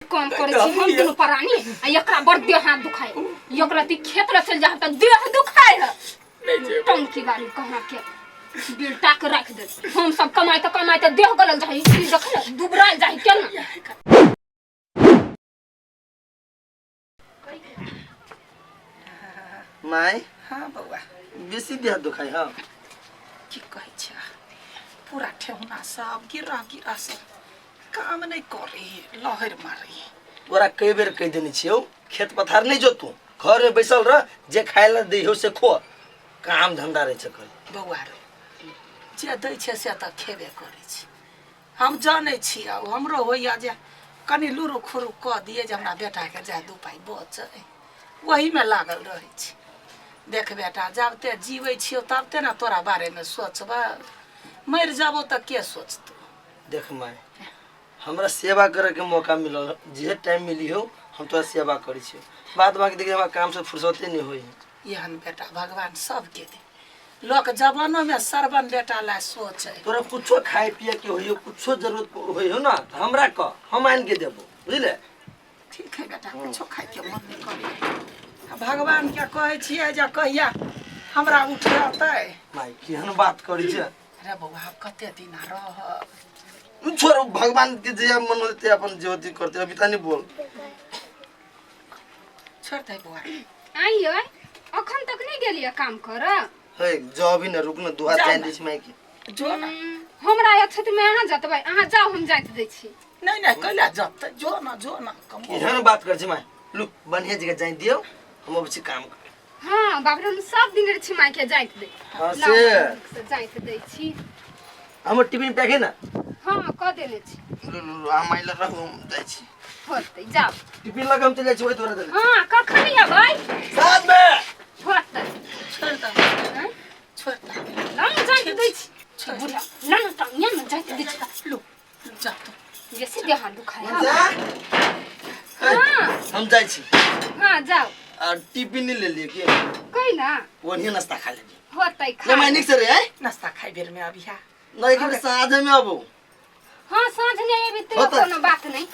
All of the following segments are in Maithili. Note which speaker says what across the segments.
Speaker 1: काम करै छी हम दुनू प्राणी आ एकरा बड़ देह हाथ दुखाय, एकरा ती खेत रे चल जा त देह दुखाय है।
Speaker 2: नहीं जेबै।
Speaker 1: टंकी वाली कहाँ के बिलटा के राख दे। हम सब कमाए त कमाए त देह गलल जाही, ई देख ने दुबराल जाही केना।
Speaker 3: माय।
Speaker 2: हाँ बौआ।
Speaker 3: बेसी देह दुखाइ हँ?
Speaker 2: की कहै छै, पूरा ठेहुना सब गिरा गिरा सब काम नहि करै, लहरि मारै।
Speaker 3: तोरा कई बेर कहि देने छियौ, खेत पथार नहि जो, तू घर में बैसल रह, जे खाय ला दैहो से खो, काम धंधा रहै छै कल।
Speaker 2: बौआ रे, जे दै छै से तऽ खेबे करै छै, हम जानै छी। आ हमरो होइए जे कनि लुरु खुरु कऽ दियै जे हमरा बेटाके जाय दू पाइ बचै, ओहीमे लागल रहै छी। देख बेटा, जाबते जीबै छियौ ताबते ने तोरा बारेमे सोचबै, मरि जाबो तऽ के सोचतौ?
Speaker 3: देख माय, हमरा सेवा करे के मौका मिलल, जे टाइम मिली हो हम तोरा सेवा करै छियौ, बाद बाकी देखिए हमरा काम से फुर्सते नहीं होई है।
Speaker 2: एहन बेटा भगवान सबके दे, लोक जवानोमे सरवन बेटा ला सोचै।
Speaker 3: तोरा कुछो खाए पिए के होइयो, कुछो जरूरत होइयो ना तो हमरा कह, हम आन के देबो, बुझले?
Speaker 2: ठीक है बेटा, कुछो खाइके मन नहि करे। आ भगवानके कहै छियै जे कहिया हमरा उठेतै।
Speaker 3: माय, केहन बात करै छै?
Speaker 2: अरे बौआ, आब कते दिन रहब?
Speaker 3: छोड़, भगवान के जे मन होते अपन जे होती करते, अभी तनी बोल।
Speaker 2: छोड़ दे बौआ।
Speaker 1: आइयो अखन तक नहीं गेलियै काम कर?
Speaker 3: हे जो अभी न रुक न, दुआ
Speaker 2: जा
Speaker 3: जान
Speaker 2: ना।
Speaker 3: दै छी माय के।
Speaker 2: जो ना।
Speaker 1: हमरा अछैत में अहाँ जतबै, अहाँ जाउ, हम जाइत दै छी।
Speaker 2: नहीं नहीं, कैला जतै? जो ना, जो ना कमो।
Speaker 3: केहन बात कर छी माय, लू बढ़िया जगह जाय दियौ, हम अबै छी काम करे।
Speaker 1: हाँ बाप रे, हम सब दिन रे छी माय के जाइत दै।
Speaker 3: हाँ,
Speaker 1: लाउ,
Speaker 3: से।
Speaker 1: नीक से जाइत दै छी।
Speaker 3: हमर टिफिन पैक है ना?
Speaker 1: हाँ, कऽ देने छी।
Speaker 3: लू लू लू, हम माय लग रहू, हम जाइ छी।
Speaker 1: होतै, जाउ।
Speaker 3: टिफिन लग हम चलि जाइ छी, ओहि तोरा देले।
Speaker 1: हाँ, कखन अबै?
Speaker 3: साँझ में।
Speaker 1: होतै।
Speaker 2: छोड़ दे।
Speaker 1: आँय?
Speaker 2: छोड़ दे।
Speaker 1: लाउ ने, जाइत दै छी।
Speaker 2: छोड़।
Speaker 1: बुढ़िया ना ना टांगिया ना, जाइत दै छी।
Speaker 2: लू जा तू।
Speaker 1: बेसी देह हाथ दुखाय है।
Speaker 3: जा। हे,
Speaker 1: हाँ।
Speaker 3: हम जाइ छी।
Speaker 1: हाँ, जाउ।
Speaker 3: आ टिफिन नहीं ले लिए की?
Speaker 1: कहि ना।
Speaker 3: ओनिये नाश्ता खा लेली।
Speaker 1: होतै, खा।
Speaker 3: ले माय, नीक से रे आय।
Speaker 2: नाश्ता खाइ बेर में अभी हा।
Speaker 3: नहीं कि साँझ में अबो।
Speaker 1: हाँ, साँझ नहीं अबी तो
Speaker 3: होतै।
Speaker 1: कोनो बात नहीं।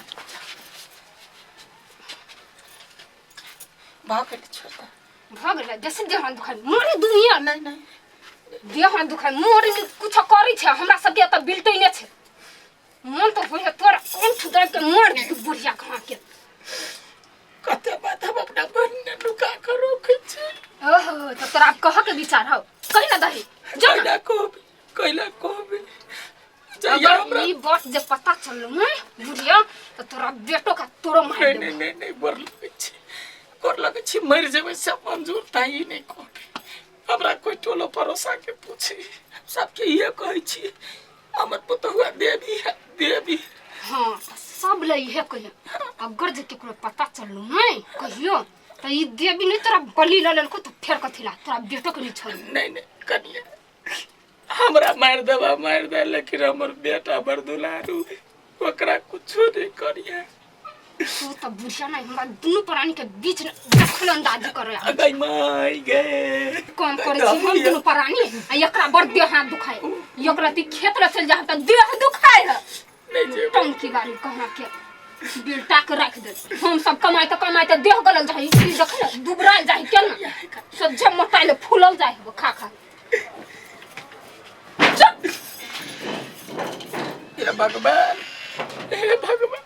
Speaker 2: भऽ गेलै, छोड़ दे।
Speaker 1: भऽ गेलै, बेसी देह हाथ दुखाय मोरे दुनिया।
Speaker 2: नहीं नहीं।
Speaker 1: देह हाथ दुखाय मोरे, कुछ करै छै हमरा सबके एतऽ बिलटैने छै। मन तऽ होइए तोरा कंठ दर्द के मार दी बुढ़िया कहाँ के।
Speaker 2: कते बात हम अपना मन में नुका कर रखै छी।
Speaker 1: ओहो, तऽ तोरा आब कहऽ के विचार हौ, कहि ना दही, जो ना।
Speaker 2: कैला कहबे, कैला कहबे? जहिया
Speaker 1: अगर
Speaker 2: हमरा
Speaker 1: ई बात जे पता चललो ने बुढ़िया, तऽ तोरा बेटो का तोरो मार
Speaker 2: नहीं
Speaker 1: देबो।
Speaker 2: नहीं नहीं नहीं, गोर लगै छी, गोर लगै छी, मरि जेबै से मंजूर, ताई ई नहीं कहबे। हमरा कोई टोलो पड़ोसा के पूछी, सबके इहे कहै छी, हमर पुतहुआ देवी है, देवी।
Speaker 1: हाँ, तऽ सब ले इहे कहियो, अगर जे केकरो पता चललो नहीं कहियो तऽ ई देवी नहीं तोरा बलि लऽ लेलको तऽ फेर कथी ला तोरा बेटो के नहीं छोड़बो।
Speaker 2: नहीं नहीं कनिया, हमरा मारि देबा मारि दे, लेकिन हमर बेटा बड़ दुलारू है, ओकरा कुछो नहीं करिया।
Speaker 1: तू तऽ बुढ़िया नहीं हमरा दुनू प्राणी के बीच में दखल अंदाजी करे।
Speaker 2: अगै माय गे।
Speaker 1: काम करै छी हम दुनू प्राणी आ एकरा बड़ देह हाथ दुखाय, एकरा ती खेत रे चल जा तऽ देह दुखाय है।
Speaker 2: नहीं जेबै।
Speaker 1: टंकी वाली कहाँ के बिलटा के राख दे। हम सब कमाए त कमाए त देह गलल जाही, ई देख ने दुबराल जाही केना, सोझे मोटाइल फूलल जाही खा खा।
Speaker 2: हे भगवान, हे भगवान,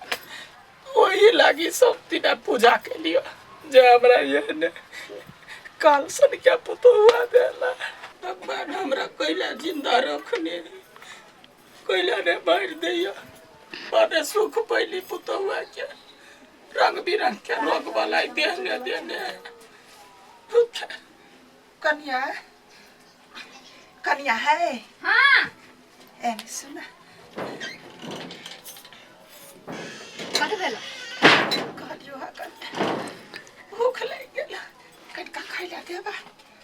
Speaker 2: वही लागी सब दिना पूजा के लिए जे हमरा ये ने काल सन के पुतहुआ देला। भगवान हमरा कैला जिंदा रखने, कैला ने मारि दैया? बड़े सुख पैली पुतहुआ के, रंग बिरंग के रोग वाला देने देने। कनिया, कनिया है?
Speaker 1: हाँ।
Speaker 2: एने सुन।
Speaker 1: कथी भेल?
Speaker 2: कहलियो हा कनिया, भूख लागि गेल, कनिका खाइ ला देबा?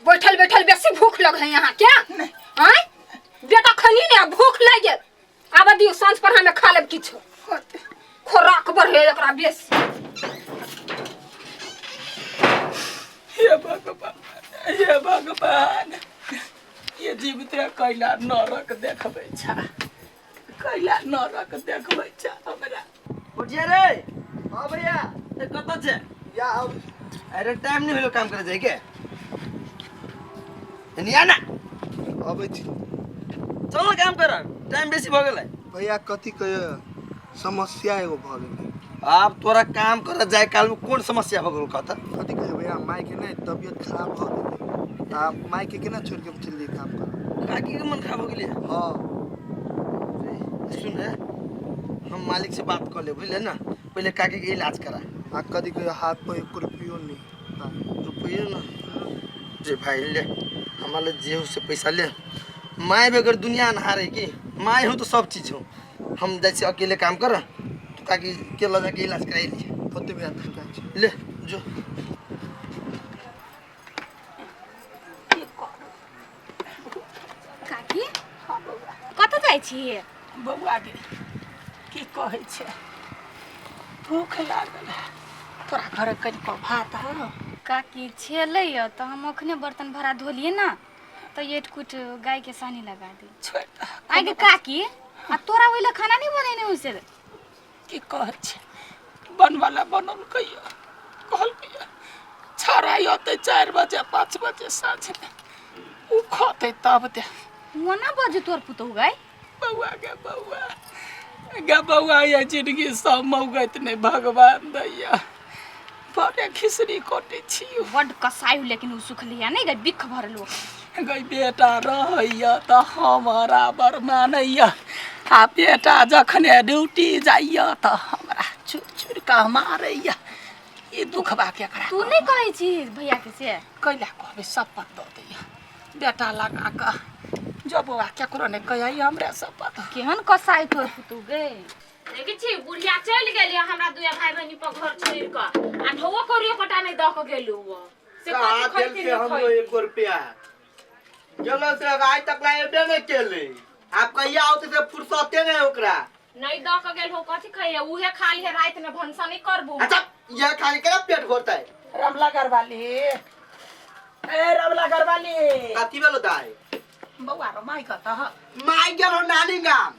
Speaker 1: बैठल बैठल बेसी भूख लग है यहाँ क्या?
Speaker 2: नहीं।
Speaker 1: आय बेटा, खनी ने भूख लागि गेल, आब दियौ, साँझ पर हमें खा लेब किछु।
Speaker 2: होते।
Speaker 1: खोराक बढ़े एकरा बेसी।
Speaker 2: हे भगवान, हे भगवान, ये जीविते कैला नरक देखबै छा, कैला नरक देखबै छा हमरा?
Speaker 3: बुढ़िया रे, अबै। ए कतऽ छै?
Speaker 4: या।
Speaker 3: अरे टाइम नहीं भेलो काम करे जाए के, एनी आ ना।
Speaker 4: अबै छी।
Speaker 3: चल ना काम कर, टाइम बेसी भऽ गेलै।
Speaker 4: भैया, कथी कहियो, समस्या एगो भऽ गेलै।
Speaker 3: आब तोरा काम करे जाए काल में कोन समस्या भऽ गेल, कहता?
Speaker 4: कथी कहियो भैया, मायके नहि तबियत खराब भऽ गेलै, तऽ आब मायके केना छोड़ि के हम चलि जइयै काम करऽ?
Speaker 3: काकी के मन खराब हो गेलै?
Speaker 4: हँ।
Speaker 3: सुन रे, हम मालिक से बात कर ले, बुझले ना? पहले काकी के इलाज करा।
Speaker 4: आ कथी कहियो, हाथ पर एको रुपयो नहि। हाँ।
Speaker 3: रुपये ना जे भाई, ले हमारे जेब से पैसा ले। माय बगैर दुनिया अन्हार है कि my हो तो सब चीज हो। हम जैसे अकेले काम कर, तो काकी के लगा के इलाज कराई लिए।
Speaker 4: होते भैया, तू जाइ छी।
Speaker 3: ले जो।
Speaker 2: की करू?
Speaker 1: काकी।
Speaker 2: हँ बौआ।
Speaker 1: कतऽ जाइ छी?
Speaker 2: बौआ गे, की कहै छै, भूख लागल है। तोरा घरे कनिको भात हौ?
Speaker 1: काकी, छेलै तऽ हम अखने बर्तन भरा धोलियै ना, तऽ एट कुट गाय के सानी लगा दी।
Speaker 2: छोड़ि दह।
Speaker 1: आइ गे काकी, आ तोरा ओहि लए खाना नहीं बनेने उसे?
Speaker 2: की कहै छै, बनवला बनल कहियो कहलकै छाड़ा अतै 4 बजे 5 बजे साँझमे, ओ खतै तब दे।
Speaker 1: ओना बजे तोर पुतहु गाय।
Speaker 2: बौआ गे, बौआ गे, बौआ, ये जिंदगी सब मौगत नहि भगवान दैया, बड़े खिचड़ी कटै छी।
Speaker 1: बड कसाई, लेकिन उ सुखलिया नहीं गे, बिख भरल ओ।
Speaker 2: गई, बेटा रहैया तऽ हमरा बड़ मानैया, आ बेटा जखने ड्यूटी जाइया तऽ हमरा चुरि चुरि कऽ मारैया। ई दुखबा केकरा?
Speaker 1: तू नहीं कहै छी भैया के से?
Speaker 2: कैला कहबै? शपथ दऽ दैया बेटा लगा कऽ, जो बौआ, केकरो नहि कहै, हमरे शपथ।
Speaker 1: केहन कसाई तोर पुतहु गे। देखै छी, बुढ़िया चलि गेली हमरा दुए भाई बहिनी पर घर छोड़ि कऽ, आ ढौओ करियो कोटा नहि दऽ कऽ गेलू ओ से।
Speaker 5: कहाँ
Speaker 1: कथी
Speaker 5: देल
Speaker 1: खैती
Speaker 5: से
Speaker 1: नहि
Speaker 5: हमरो
Speaker 1: खैती।
Speaker 5: एको रुपया गेलो से आइ तक ला एबे नहीं केले। आप कहिया आओते से फुर्सते नहीं ओकरा।
Speaker 1: नहि दऽ कऽ गेल हो, कथी खैहे? उहे खा लिहे, राति में भनसा नहि करबू।
Speaker 5: अच्छा, यह खाने के पेट भरता है?
Speaker 2: रमला घरवाली, ए रमला घरवाली।
Speaker 5: कथी भेलो दाई?
Speaker 2: बौआ रो, माय कतऽ?
Speaker 5: माय गेल हो नानी गाम।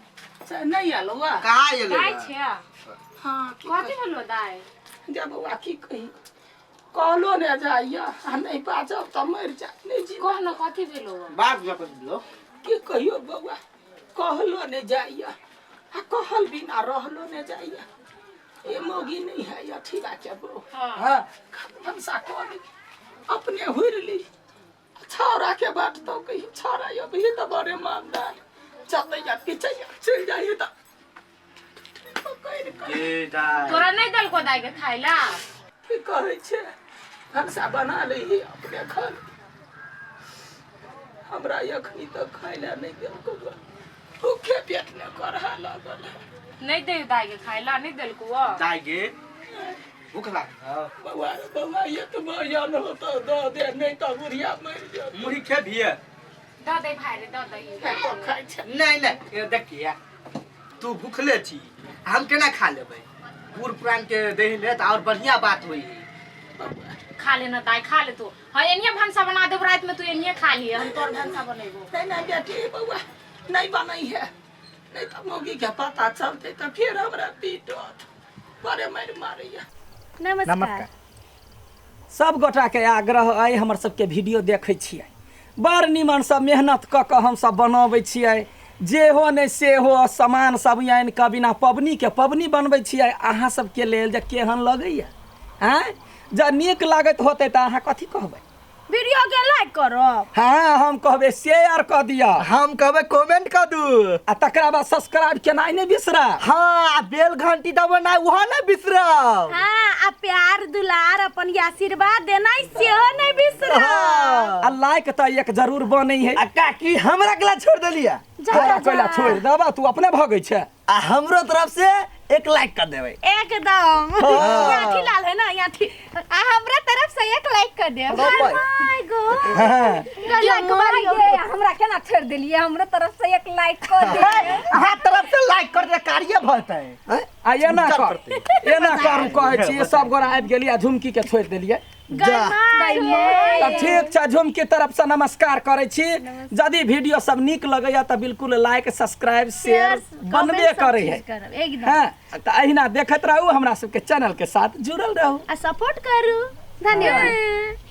Speaker 2: से नहि आलो आ?
Speaker 5: कहाँ एले?
Speaker 1: दाइ छै।
Speaker 2: हाँ, की?
Speaker 1: कथी भेलो दाइ?
Speaker 2: जा बौआ, की कही, कहलो ने जाइया, आ नहि बाजब तऽ मरि जा, नहि जी।
Speaker 1: कह न, कथी भेलो?
Speaker 5: बात जो कुछ लो।
Speaker 2: की कहियो बौआ, कहलो ने जाइया आ कहल बिना रहलो ने जाइया। ये मौगी नहीं है अथी के बो।
Speaker 5: हाँ।
Speaker 2: भनसा कऽ ली, अपने हुरि ली, छौड़ा के बाट तो कही, छौड़ा अभी तऽ बड़े मानदार चलैया पिचैया, चलि जाइए तऽ पकड़ि कऽ।
Speaker 5: ए दाई।
Speaker 1: तोरा नहि देलको दाइ के खाइ ला?
Speaker 2: की कहै छै, भनसा बना ली, अपने खा ली। हमरा एखनी तक खाइ लए नहि देलको, भूखे पेट ने करहा लागल है।
Speaker 1: नहि दे दाइ के खाइ ला, नहि देलको ओ?
Speaker 5: दाई गे, भूख लागल।
Speaker 2: बौआ रे बौआ, ये तो बयान हो तो दऽ दे, नहि तऽ बुढ़िया मरि जायत।
Speaker 5: मुढ़ी खेबिए?
Speaker 1: दऽ दे भाइ रे, दऽ दे।
Speaker 2: तो खाइ छै।
Speaker 5: नहीं नहीं, ये देखिए, तू भूखले छी, हम केना खा लेबै? बूढ़ पुरान के देह में तऽ और बढ़िया बात होई।
Speaker 1: खा ले ना दाइ, खा ले तू। हाँ, एनिये भनसा बना देब, रात में तू एनिये खा लिए, हम तोर भनसा बनेबो।
Speaker 2: नहीं नहीं बेटी, बौआ, नहीं बनै है, नहीं तऽ मौगी के पता चलतै तऽ फेर हमरा पीटत, बड़े मारि मारैया।
Speaker 1: नमस्कार।
Speaker 6: नमस्कार।
Speaker 2: सब गोटाके आग्रह अइ, हमर सबके वीडियो देखै छियै, बड़ निमनसँ मेहनत कऽ कऽ हमसब बनबै छियै। जे हो नहि से हो, सामान सब आनि कऽ बिना पबनीके पबनी बनबै छियै अहाँ सबके लेल। जे केहन लगैया आँय, जँ नीक लागैत होतै तऽ अहाँ कथी कहबै?
Speaker 1: वीडियो के लाइक करब।
Speaker 2: हँ, हम कहबै शेयर कऽ दिअ।
Speaker 5: हम कहबै कमेंट कर दू।
Speaker 2: आ तकरा बाद सब्सक्राइब केनाइ नहि बिसरा।
Speaker 5: हाँ, आ बेल घंटी दबेनाइ ओहो नहि बिसरब।
Speaker 7: हाँ, आ प्यार दुलार अपन आशीर्वाद देना सेहो नहीं बिसरब।
Speaker 5: हाँ।
Speaker 2: आ लाइक तऽ एक जरूर बनै है।
Speaker 5: आ काकी, हमरा केला छोड़ देलियै?
Speaker 2: तोरा कोइला छोड़ि देबा? तू अपने भगै छै।
Speaker 5: आ हमरो तरफ से एक लाइक कर देबै।
Speaker 7: एकदम, यहाँ ठीक लाल है ना, यहाँ ठीक।
Speaker 1: आ हमरा तरफ से एक लाइक कर देब।
Speaker 7: My God, like Mario.
Speaker 1: हमरा केना छोड़ देलियै? हमरो तरफ से एक लाइक कर दे।
Speaker 5: अहाँ तरफ से लाइक कर दे, कार्य भतै।
Speaker 2: आ एना कर, एना करू कहै छी, सब गोरा आबि गेलियै आ झुमकी के छोड़ि देलियै।
Speaker 3: जा।
Speaker 7: गई
Speaker 2: तऽ ठीक छै, झुम के तरफ से नमस्कार करै छी। यदि वीडियो सब नीक लगैया तऽ बिल्कुल लाइक, सब्सक्राइब, शेयर बनबे करै है
Speaker 7: करब एकदम।
Speaker 2: हाँ, तऽ अहिना देखैत रहू, हमरा सबके चैनल के साथ जुड़ल रहू
Speaker 7: आ सपोर्ट करू। धन्यवाद।